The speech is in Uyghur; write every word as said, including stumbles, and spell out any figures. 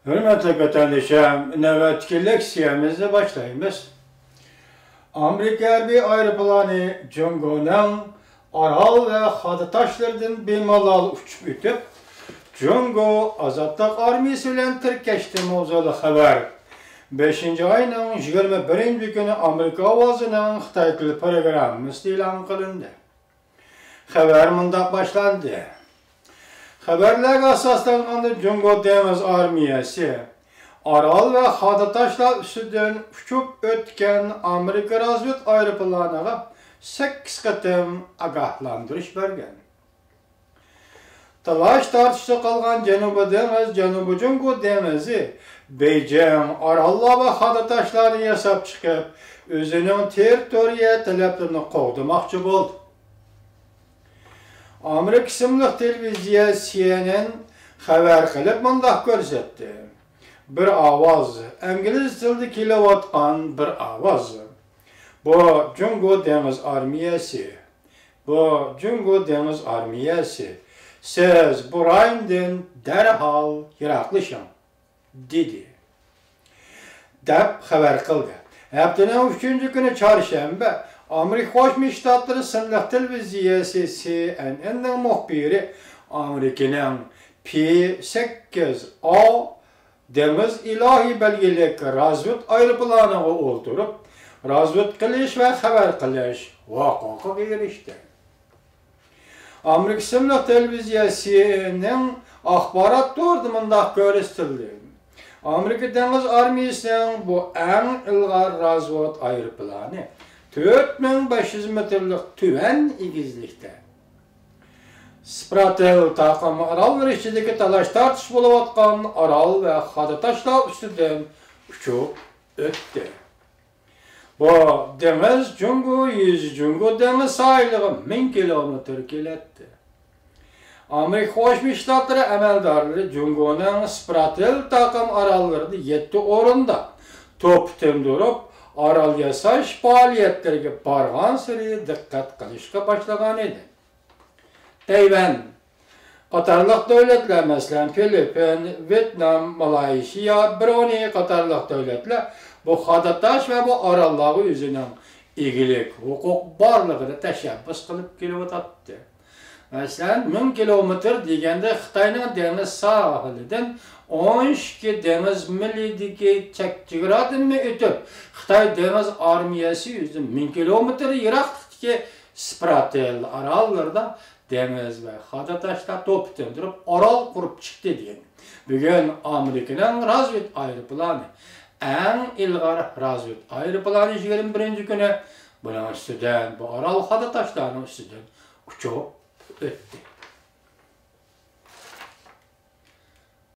ھۆرمەتلىك ۋەتەندىشىم، نۆۋەتتىكى لېكسىيەمىزنى باشلايمىز. ئامېرىكا ھەربىي ئايروپىلانى جۇڭگونىڭ ئارال ۋە خادا تاشلىرىدىن بىمالال ئۇچۇپ ئۆتۈپ، جۇڭگو ئازادلىق ئارمىيەسى بىلەن تىركەشتى ماۋزۇلۇق خەۋەر بەشىنچى ئاينىڭ يىگىرمە بىرىنچى كۈنى ئامېرىكا ئاۋازىنىڭ خىتاي تىل پروگراممىسىدا ئېلان قىلىندى. خەۋەر مۇنداق باشلاندى. خەۋەرلەرگە ئاساسلانغاندا، جۇڭگو دېڭىز ئارمىيەسى ئارال ۋە خادا تاشلار ئۈستىدىن ئۇچۇپ ئۆتكەن ئامېرىكا رازۋېد ئايروپىلانىغا سەككىز قېتىم ئاگاھلاندۇرۇش بەرگەن. تالاش-تارتىشتا قالغان جەنۇبىي دېڭىز، جەنۇبىي جۇڭگو دېڭىزى بېيجىڭ ئاراللار ۋە خادا تاشلارنى ياساپ چىقىپ، ئۆزىنىڭ تېررىتورىيە تەلەپلىرىنى قوغدىماقچى بولدى. ئامېرىكا ئىسىملىق تېلېۋىزىيە سى ئېن ئېن خەۋەر قىلىپ مۇنداق كۆرسەتتى: بىر ئاۋاز، ئىنگلىز تىلىدا كېلىۋاتقان بىر ئاۋاز. بۇ جۇڭگو دېڭىز ئارمىيەسى. بۇ جۇڭگو دېڭىز ئارمىيەسى. سىز بۇ رايوندىن دەرھال يىراقلىشىڭ، دېدى، دەپ خەۋەر قىلدى. ھەپتىنىڭ ئۈچىنچى كۈنى چارشەنبە، ئامېرىكا قوشما شتاتلىرى ئىسىملىق تېلېۋىزىيەسى سى ئېن ئېن نىڭ مۇخبىرى ئامېرىكىنىڭ پى سەككىز ئا دېڭىز ئىلاھى بەلگىلىك رازۋېد ئايروپىلانىغا ئولتۇرۇپ، رازۋېد قىلىش ۋە خەۋەر قىلىش ھوقۇقىغا ئېرىشتى. ئامېرىكا ئىسىملىق تېلېۋىزىيەسىنىڭ ئاخبارات تورىدا مۇنداق كۆرسىتىلدى: ئامېرىكا دېڭىز ئارمىيەسىنىڭ بۇ ئەڭ ئىلغار رازۋېد ئايروپىلانى تۆت مىڭ بەش يۈز مېتىرلىق تۆۋەن ئېگىزلىكتە، سپراتېل تاقىم ئاراللىرى ئىچىدىكى تالاش-تارتىش بولۇۋاتقان ئارال ۋە خادا تاشلار ئۈستىدىن ئۇچۇپ ئۆتتى. بۇ دېڭىز جۇڭگو يۈزى، جۇڭگو دېڭىز ساھىلىغا مىڭ كىلومېتىر كېلەتتى. ئامېرىكا قوشما شتاتلىرى ئەمەلدارلىرى جۇڭگونىڭ سپراتېل تاقىم ئاراللىرىدا يەتتە ئورۇندا توپا تىندۇرۇپ، ئارال ياساش پائالىيەتلىرىگە بارغانسېرى دىققەت قىلىشقا باشلىغان ئىدى. تەيۋەن قاتارلىق دۆلەتلەر، مەسىلەن، فىلىپپىن، ۋيېتنام، مالايشىيا، برۇنېي قاتارلىق دۆلەتلەر بۇ خادا تاش ۋە بۇ ئاراللارغا ئۆزىنىڭ ئىگىلىك ھوقۇق بارلىقىدا تەشەببۇس قىلىپ كېلىۋاتاتتى. مەسىلەن، مىڭ كىلومېتىر دېگەندە، خىتاينىڭ دېڭىز ساھىلىدىن ئون ئىككى دېڭىز مىلىدىكى چەك چېگرادىنمۇ ئۆتۈپ، خىتاي دېڭىز ئارمىيەسى ئۆزى مىڭ كىلومېتىر يىراقلىقتىكى سپراتېل ئاراللىرىدا دېڭىز ۋە خادا تاشلار توپا تىندۇرۇپ، ئارال قۇرۇپ چىقتى دېگەن. بۈگۈن ئامېرىكىنىڭ رازۋېد ئايروپىلانى، ئەڭ ئىلغار رازۋېد ئايروپىلانى يىگىرمە بىرىنچى كۈنى بۇنىڭ ئۈستىدىن، بۇ ئارال خادا تاشلارنىڭ ئۈستىدىن ئۇچۇپ ئۆتتى.